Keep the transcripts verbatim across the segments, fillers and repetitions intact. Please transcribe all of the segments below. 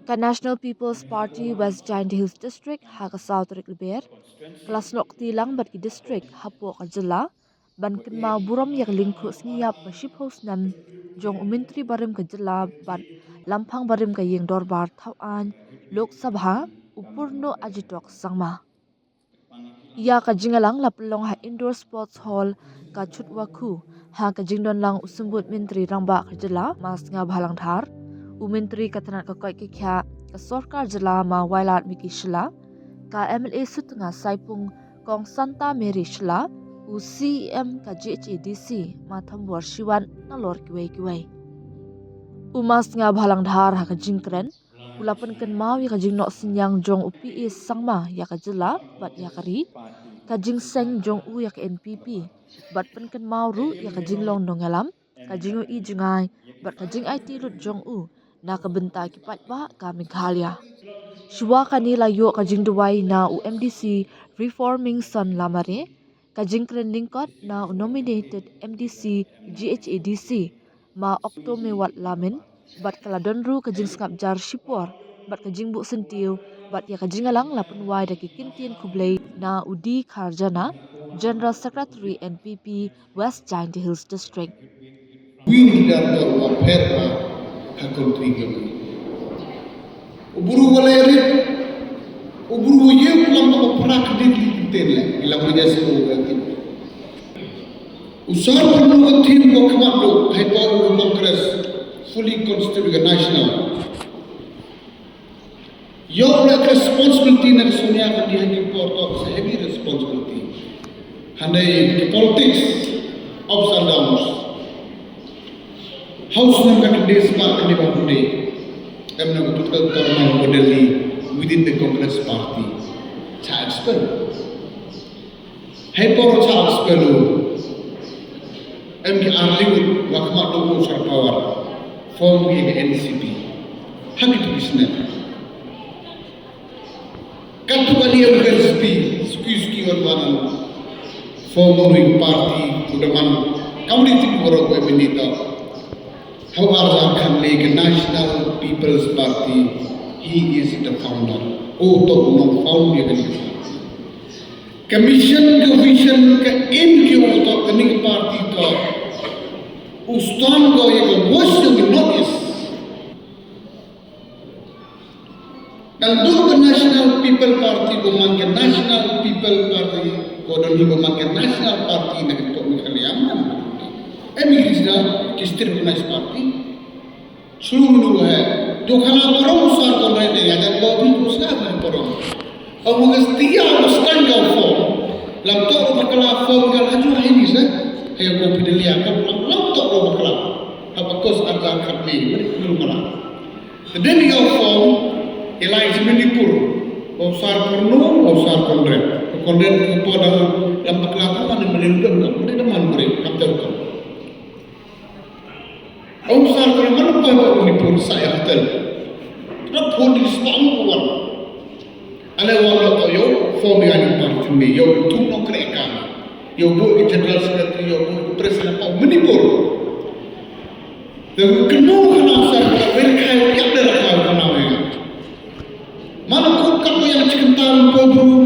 Ka National People's Party West Jaintia Hills District ha ka saw tarik Lber ka la snoh kti lang bad ki district hapoh ka jylla ban kynmaw burom ïa ka lyngkhuh sngi ïap ba shiphew snem jong u Myntri barim ka jylla bad Lamphang barim ka ïing dorbar thaw aiñ Lok Sabha, u Purno Agitok Sangma. Ïa ka jingïalang la pynlong ha Indoor Sports Hall ka Chutwakhu ha ka jingdon lang u Symbud Myntri Rangbah ka jylla Ma Sniawbhalang Dhar, u Myntri ka tnat ka koit ka khiah ka sorkar jylla Ma Wailadmiki Shylla, ka M L A Sutnga Saipung Kong Santa Mary Shylla, u C E M ka G H A D C Ma Thombor Shiwat, nalor kiwei kiwei. U Ma Sniawbhalang Dhar ha ka jingkren u la pynkynmaw ïa ka jingnoh synñiang jong u P A Sangma ïa ka jylla bad ïa ka ri, ka jingseng jong u ïa ka N P P bad pynkynmaw ruh ïa ka jinglong nongïalam, ka jingïohi jngai bad ka jingaiti lut jong u na ka bynta ki paidbah ka Meghalaya. Shuwa kane la ïoh ka jingduwai na u M D C Reforming Son Lamare, ka jingkren lyngkot na u nominated M D C G H A D C Ma Okto Mewat Lamin, bad ka la don ruh ka jingsngap jar shipor bad ka jingbuh syntiew bad ïa ka jingïalang la pynwai da ki kyntien khublei na u D Kharjana, General Secretary N P P West Jaintia Hills District. Win leader da u pher ha country ke. U bru wa leh rit, u bru wa ye u lam ba phra ka dik li ki ten le, ila ko jas ko ga tin. U sar pyrnu ka thim ko khmat do, hai pa u Congress fully constituted national. Ïoh la ka responsibility na ka Sonia ka di ha ki por to, it's a heavy responsibility. Hynrei ki politics, ups and downs. House nam ka kynde spa kynde ba kynde. Em na ka political turmoil ba Delhi within the Congress party. Cha expel. Hei por cha expel u. Em ki ar liwit wa khmat do u sar power. Form ïa ka N C P. Ha ki tu ki snem. Katto katne em ka N C P, suki suki wan wan. Form ïa ka party, u da man. Kam ri tip baroh ko em ni ta. Hawar Jharkhand le ka National People's Party, he is the founder. U to u nong founder ïa ka ni. Ka mission, ka vision, ka aim ki u to, ka ni ka party to. U stand ko ïa ka voice ïa ka North East. Nang du ka National People Party, ko man ka National People Party, ko don hi ko man ka National Party na ka ko mi ka liam. Em ki sida ki state organized party. Sulu nu he. Do khala parong sa ko rai de ya dan ko bi ko sa ko parong. Aw mo ngas tia ko stand ko form. Lam to ko khala form ka la ju hai ni sa. He ko pidelia ko lam lam to ko khala. Apa kos arta khat ni mari mulu mala. Tedin ïa u form, ïa lai shi Manipur, u sar Purno, u sar Conrad. U Conrad u po dang lam bakla ka man ïa Manipur ka, u dei da man mure, kam ter ka. U sar Conrad man u po ba Manipur sa ïa hotel. Tedap phone di spang u wan. Ale wan lo to ïa u form ïa ni party me, ïa u tum no kre ka. Ïa u bu ki general secretary, ïa u bu ki president pa Manipur. Te kynnoh khana sar ka wer khai ïa da khana wer. Mana kut ka ïa chicken town po bru.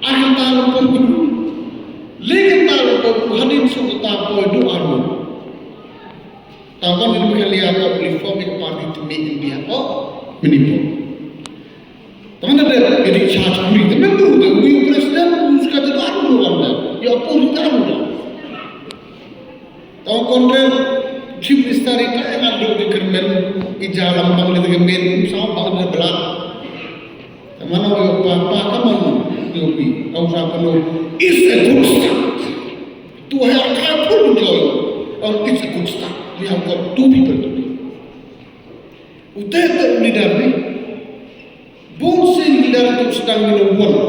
Akan town po bru. Lekan town po bru hadin su ta po du aru. Tawan ni ka lia ka reform ka party to make India o Manipur. Tawan da jadi charge kuri temen tu tu wi president tu suka tu aru tu kan da. Ya pun tu aru tu. Tawan Conrad chief minister ita yang ada di kermen ija lampang di kermen sama bang di belat. Mana wi pa pa kaman wi wi. Kau sa penuh is a good start. To have careful enjoy. Or it's a good start. We have got two people today. Ute te leader ni. Bun sing leader tu sedang ni one.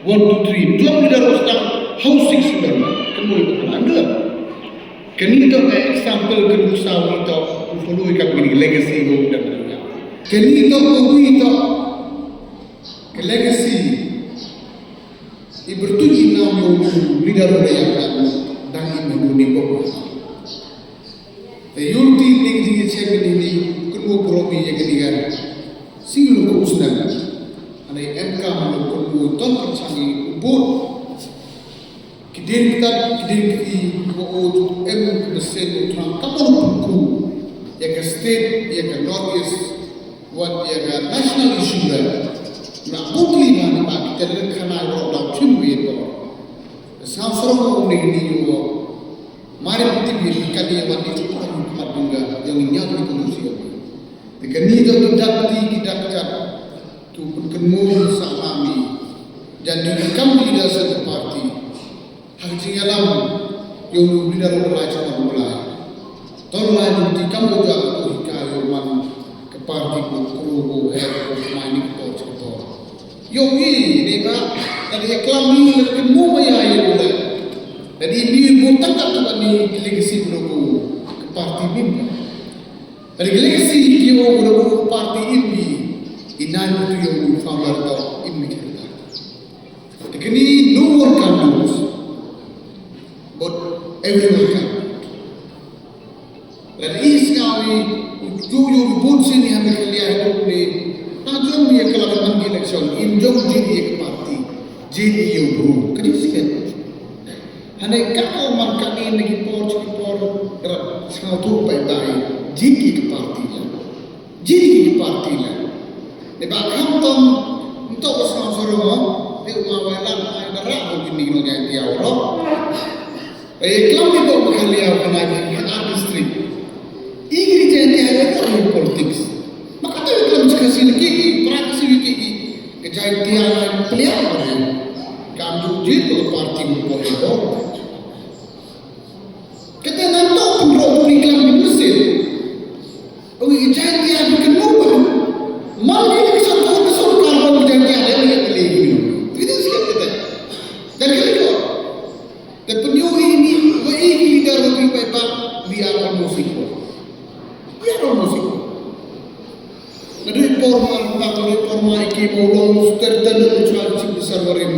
One, two, three. Dua leader tu sedang how six leader. Kamu itu kan anda. Kani tu example kani usaha itu follow ikat begini legacy go dan. Kani tu wi tu. Ka legacy i bertugi na mo leader udah yang dang i mo ni bo. Te yulti ning jing i chek ni ni. Ko promi ïa ka digan. Sing lo ko usna. Ane em kam lo ko mu ton kan changi ubut. Kidin tat kidin ki ko o tu em ko besen ko tang kapon ko. Ïa ka state ïa ka North East. Wat ïa ka national issue la. Na bukli na ni ba kita le khana ro da chim wi to. Sa sro ko ni ni yo. Mari putih wi ka ni wan ni tu ko ni mat bunga yang nyat ni ko musi. Ka ni jong ki dak ti ki dak jat. Tu pun ken mo sa ami. Jadi kam leader sa party. Ha ka jingïalam ïa u leader u lai jong u lai. Ton lai jong ti kam u jong u hikai ïa u man ka party ko kru ko her ko mai ni ko chi ko. Ïa u ngi ni ba ka dei klam ni le ken mo ba ïa ïa u lai. Ka dei ni mo tang ka tu ni ki legacy ko ko ka party ni. Ka dei ki legacy ki ïa u ko party in ni. Inan tu ïa u founder to in ni kita. Te kini no one can do this, but everyone can. Lada i sngawi u ju yu bun sini ha Meghalaya ha duk ni. Ta jong ni ka la ban ki election in jong jin i ka party. Jin i u bru. Ka di sikit. Hane ka ko man ka ni na ki por chi ki por. Kara sngaw tu bai bai. Jin i ka party la. Jin ki party la. Ne ba kham tam nto ko sngaw soro mo. Te u ma wai lan ai da ra ko ki ni no jai tiaw ro. E klam ni to ma khali aw kana ki ha district. I ki jai tiaw ro ko politics. Ma ka to klam chi Khasi ki ki pra Khasi ki ki. Ke jai tiaw na pliaw ro. Kam ju jin ko party mo ko ko. Kata nan to pun ro ni klam ni musim. Wi Jaintia bi kynmaw ba man ki election ko ka sorkar ba Jaintia da wi ka le ni. Wi da sikit kata. Dan ka ko. Te pynïoh ini wa i ki leader wa ki bai ba we are almost equal. We are almost equal. Naduh i por ma tang naduh i por ma i ki mo long ster ten u chwa ki chim ki sar warim.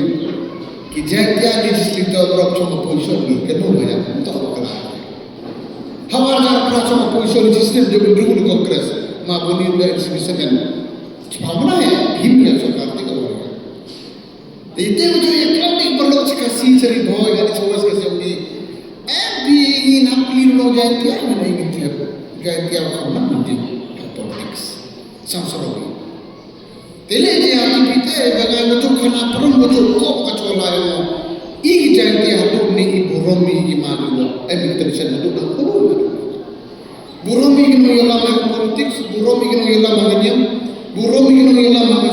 Ki Jaintia legislator rok chong opposition ni ka dum ya. Ntok ko kala. Hawar jar pra chong opposition legislator jong dum ni Congress. Ma buni da M C B seven. Chwa mana ya him ya sorkar te ka wara. Ite u ju ya klam ni perlu chika si chari boy ga chwa ka jong ni. M P ni na pli lo Jaintia ni ni tiap. Jaintia ka man ni politics. Sang sorong. Te le je ati pite ba ngai mutu khana prung mutu ko ka chola yo. I Jaintia hadu ni i burom i ma ni lo. Em intervention hadu na ko. Burom i kino ïalam ha politics, burom i kino ïalam ha niam, burom i kino ïalam ha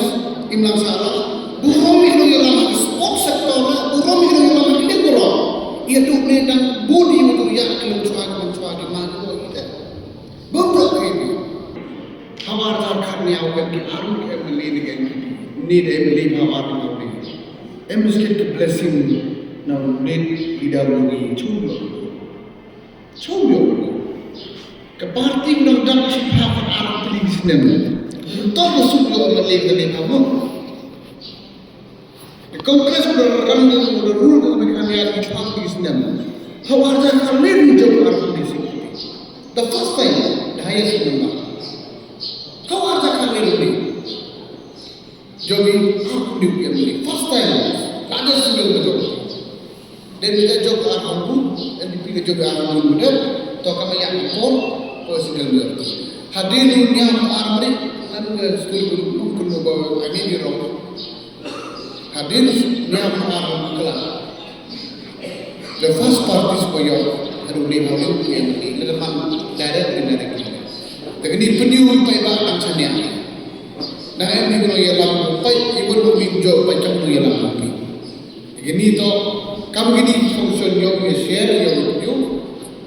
imlang sara, burom i kino ïalam ha sport sector, burom i kino ïalam ha kino burom. Ïa duk ne dang budi mutu ïa kino chwa kino chwa ki ma ko ite. Bum ro ke ni. Hawar jar khat ni au kan ki aru ke M L A ni kan ki. Ni de M L A hawar ni au ni. Em skit ke blessing na ni leader ni chum lo. Chum yo. Ke parti nong dang chipha ka aru pli snem. Tor lo sum yo ma le ke le pamo. Congress udah run, udah rule ka Meghalaya di pang di snem. Hawar ja khalil ni jong arpuni snem. The first time, the highest number. Hawar ja khalil ni. Jong arpuni snem ni. First time, the highest number jong. Dan kita jong arpuni, N D P ka jong arpuni muda. To kami yang pun, ko single year. Hadin ni yang arpuni, kan ke setuju belum belum bawa ini di rok. Hadien nia pynarap khlem. The first party sboyong haduh lim haduh lim lim lada man direct, indirect. Te kini pynïoh paidbah nang chaniang. Nang em ni kano ïalam paid iwon wi jok paid kam kano ïalam pi. Te kini to kam kini function yong ïa share yong ïa.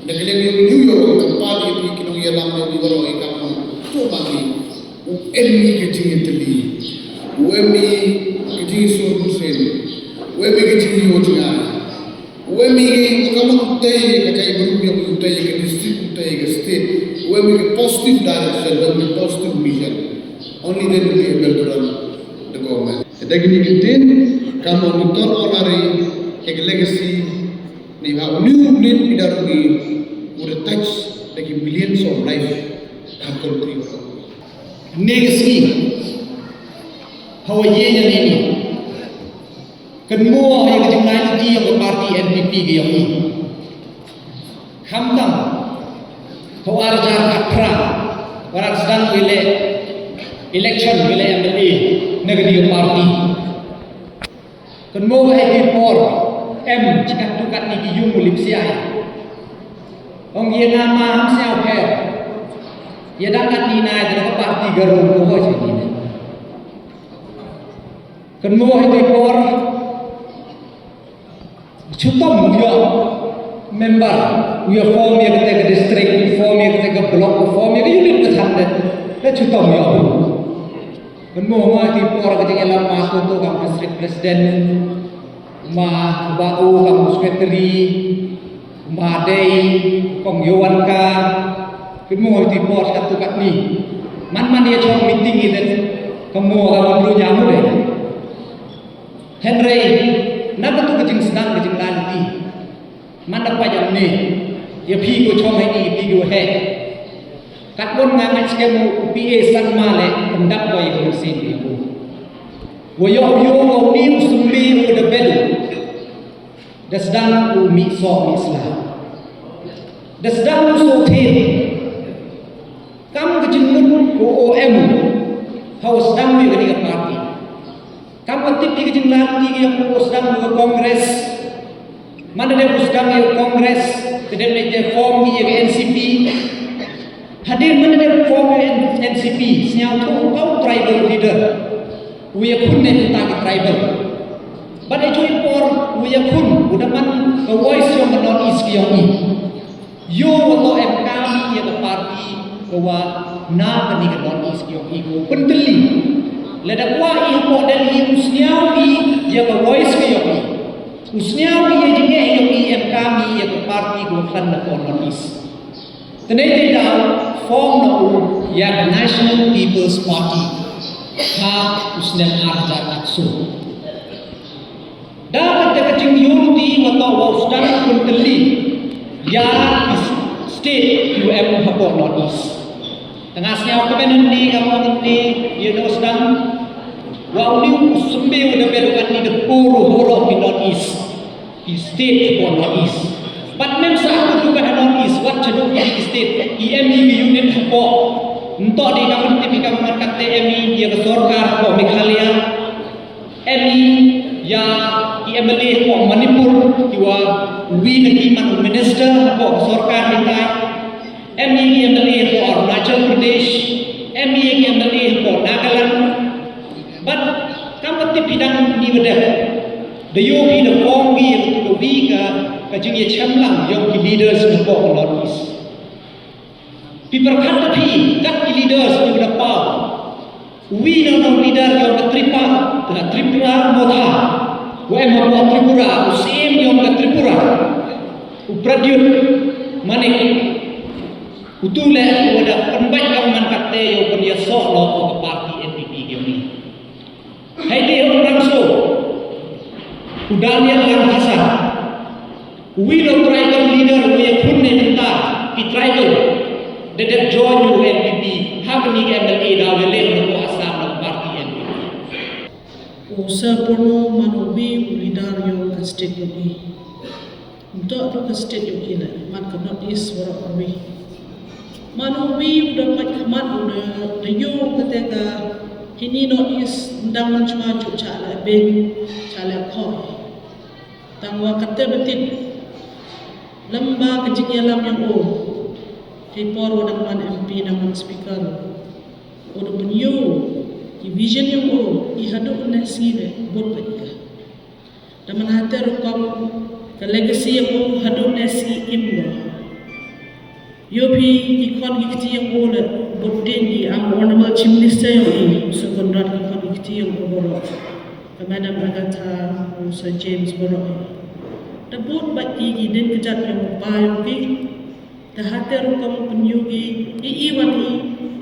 Na ka liang ïa u New York, ka pan ïa phi ki nongïalam ïa u baroh ïa ka mon. To ma ki. U em ïa ka jingïatylli. U em ïa ka jingsngewsih. U em ïa ka jingïoh jngai. U em ïa ka mon utai ïa ka jaitbynriew, utai ïa ka district, utai ïa ka state. U em ïa ka positive direction, u em ïa ka positive mission. Only then we able to run the government. Da kine ki ktien, ka mon ki ton honorary, ka legacy, Ni ba u new blade leader u ngi would touch da ki millions of life ha country. Next week, hawa ye nya nini. Kan mo ha ka jinglai lidi yang parti N P P ke yang ni. Khamtam, hawa arjar katra, warat sedang wile election wile M L A, negeri parti. Kan mo ha ki por, em, chikat tukat ni ki yung ulip siai. Ong ye nama ham siau pher. Ye dang kat ni na, ye dang parti garu ko ho chini. Kan mo ha ki por, chutom yo member, yo form ye kete ke district, form ye kete ke block, form ye ke unit ke thandet. Ye chutom yo. Kan mo ha ki por ka jingïalam ma to to kam district president, ma ba u kam secretary, ma dei kong yowan ka. Kan mo ha ki por satu kat ni. Man man ye chong meeting i den. Kan mo ha man ru nyamu dei. Henry, na ka tu ka jingsdang ka jinglan ti. Man da pa jam ni. Ya phi ko chong hai ni, ya phi ko hai. Kat bon nga ngai skem u P A sang ma le, pendap ko ya ko sin ni ko. Wa yo yo ko ni u sumbi u da belu. Da sdang u mi so mi sla. Da sdang u so thin. Kam ka jingmut ko O M. Ha u sdang mi ka ni ka party. Kam ka tip ki ka jinglan ki ki yang u sdang mi ka Congress. Mana dep u sdang mi ka Congress. Ka dep ne te form ki ya ka N C P. Hadien mana dep form ya N C P. Sniaw tu kau tribal leader. U ya khun ne ta ka tribal. Bad e joi por u ya khun u da man ka voice yong ka North East ki yong i. Yo wa to em kami ya ka party ka wa na ka ni ka North East ki yong i ko penteli. Lada kwa i hapo Delhi u sniaw i ya ka voice ki yong i. U sniaw i ya jingeh yong i em kami ya ka party ka wa klan na ko North East. Tene te da form na u ya ka National People's Party. Ha u snem ar hajar at so. Da kata ka jing unity ma to wa u sdang pun teli ya state U M hapoh North East. Tengah sniaw ka benan ni ka mo ni ya da u sdang wa u ni u sembe u da beru kat ni da puru horo ki North East. Ki state hapoh North East. Bat mem sa aku tu ka North East wat chadu ki state ki M E ki unit hapoh. Nto di ka menteri ka mat kate M E ya ka sorkar hapoh Meghalaya. M E ya ki M L A hapoh Manipur ki wa wi na ki man minister hapoh sorkar hitai. M E ki M L A hapoh Arunachal Pradesh, M E ki M L A hapoh Nagaland. But kam ka tip pidang ni wa dep. Da yo phi da form wi ya ka wi ka ka jing ya chemlang yong ki leaders hapoh North East. Pi pyrkhat da phi kat ki leaders ki wa da paw. Wi na nong leader yong ka Tripa, ka Tripura Motha. Wa em hapoh Tripura, u C M yong ka Tripura. U Pradyut Manik. U tu le wa da pynbait ka man kate yong pyn ya so lo ka party N P P ki yong ni. Hai te hok rang so. U Daniel Langthasa. Wi lo tribal leader wi ya khun ne mynta ki tribal. De dep join u N P P. Ha ka ni ka M L A da wi le ko Assam na party N P P. U Sir Purno man u wi u leader yo ka state yo i. Ntok tu ka state yo i le man ka North East waroh ka wi. Man u wi u da mat khmat u da da yo kate ka hini North East ndang man chwa ju cha le beng cha le khoi. Tang wa kate betit lem ba ka jingyalam yang o. Hei por wa dang man M P dang man speaker. O da pynyo ki vision yang o i hadu ne si de bot ba ika. Da man hate rukom ka legacy yang o hadu ne si im do. Yo phi ki khon ki kti yang o le bot din i am Honorable Chief Minister yang i Sir Conrad ki khon ki kti yang o boro. Ka Madam Agatha, Sir James boro. Da bot ba ki ki din kejat yang pa yang ki. Da hate rukom pynyo ki i i wan i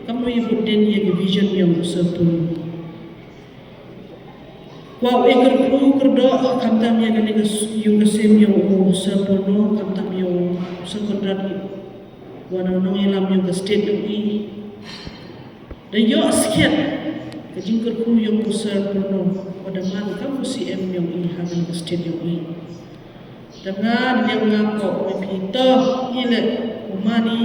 kam no i bot din i ki vision yang o Sir Purno. Wa u e kyrkhu kyrdoh khamtam ïa kane ka s-, ïa ka sim ïa u Sir Purno khamtam ïa u Sir Conrad. Wa nong nongïalam ïa ka state ïa u i. Da ïoh skhem ka jingkyrkhu yong u Sir Purno, u da man kam u C M yong i ha kane ka state yong i. Te nga da liang nga ko, me phi to i le u mani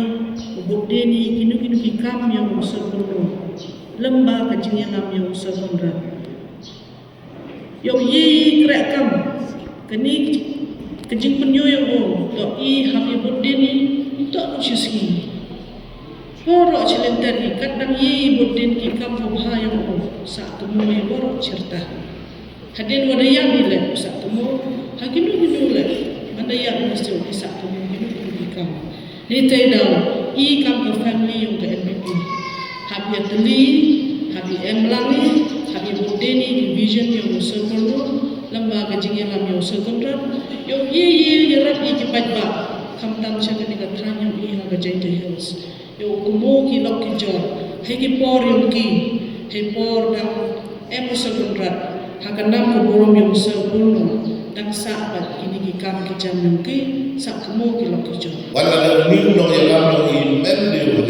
u bud deni kinu kinu ki kam yong u Sir Purno, lem bad ka jingïalam yong u Sir Conrad. Ïa u ïa i kreh kam, kane ka jingpynïoh ïa u, to i hap ïa bud deni, to u shi sngi. Waroh shi lynter i kat dang ïa i bud den ki kam pynbha ïa u, sah kynmaw ïa waroh shi rta. Hadien wa da ïam i leh u sah kynmaw, ha kino kino leh, man da ïam i sah kynmaw kino kino ki kam. Ngi tei daw, i kam ka family yong ka N P P. Hap ïatylli, hap ïa em lang i, hap ïa bud deni ki vision yong u Sir Purno, lem bad ka jingïalam yong u Sir Conrad, ïa u ïa ïa ïarap ïa ki paidbah, khamtam sha kane ka thaiñ yong i ha ka Jaintia Hills. Ïa u kynmaw ki lok ki jor, ha ki por yong ki, ha ki por dang em u Sir Conrad, ha ka nam ka burom yong u Sir Purno, dang sah bad kine ki kam ki jam yong ki, sah kynmaw ki lok ki jor. Wat la dang ym nongïalam nongïalam ïa u,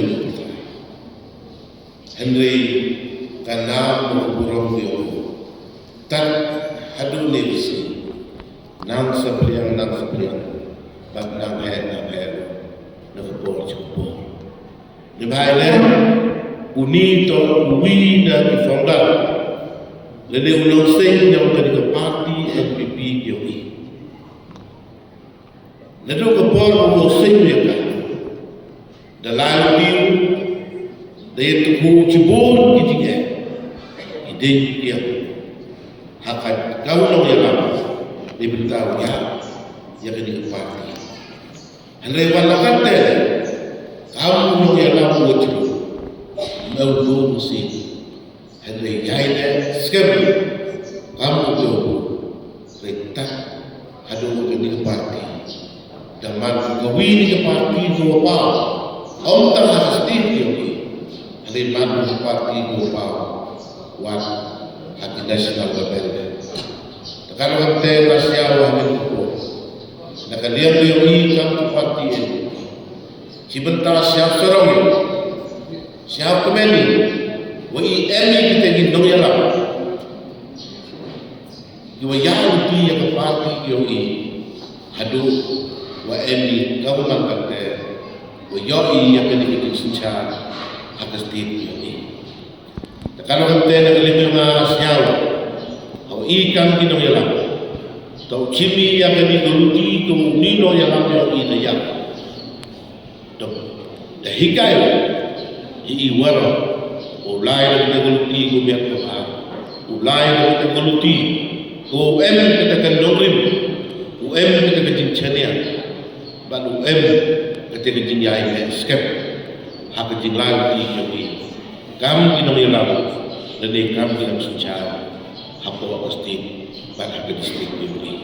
hynrei ka nam ka burom ïa u, tad haduh ne u sih. Nang saphriang, nang saphriang, bad nang heh, nang heh, na ka por sha ka por. Neibhah leh, uni to uwi na ki founder, lane u nongseng yong kane ka party N P P yong i. Naduh ka por u nongseng ïa ka, da lai u, da ïa tu shibun ki jingeh, i dei ïa ha ka ka u nongïalam, dei bynta u ïa, ïa kane ka party. Hynrei wat la katte, kam u nongïalam u jingeh, me u dum si. Hynrei ïa i leh skhem, kam u dum. Hynrei tad haduh kane ka party, da man ka wi ne ka party ka wa paw. Ym tang ha ka state yong i, hynrei man ka party ka wa paw, wat ha ka national level. Te ka long te ba sha wa ha ka, na ka liang yong i kam ka party, eh, shi bynta sha sarong, sha kmen, wa i em i kita ki nongïalam, ki wa ïa u ti ïa ka party yong i, haduh wa em i ka wa man ka te, wa ïoh i ïa kane ka jingsynshar ha ka state yong i. Te ka long te na ka liang nga sñiaw, ha wa i kam ki nongïalam, to u chim i ïa kane ka luti ka wa uni nongïalam yong i na ïa. To da hikai i, i waroh, u lai da kata ka luti ka miat ka bha, u lai da kata ka luti ka em kata ka nongrim, u em kata ka jingchania, bad u em kata ka jingïaineh skhem ha ka jinglai luti jong i. Kam ki nongïalam, lane kam ki nongsynshar, hapoh ka state bad ha ka district jong i.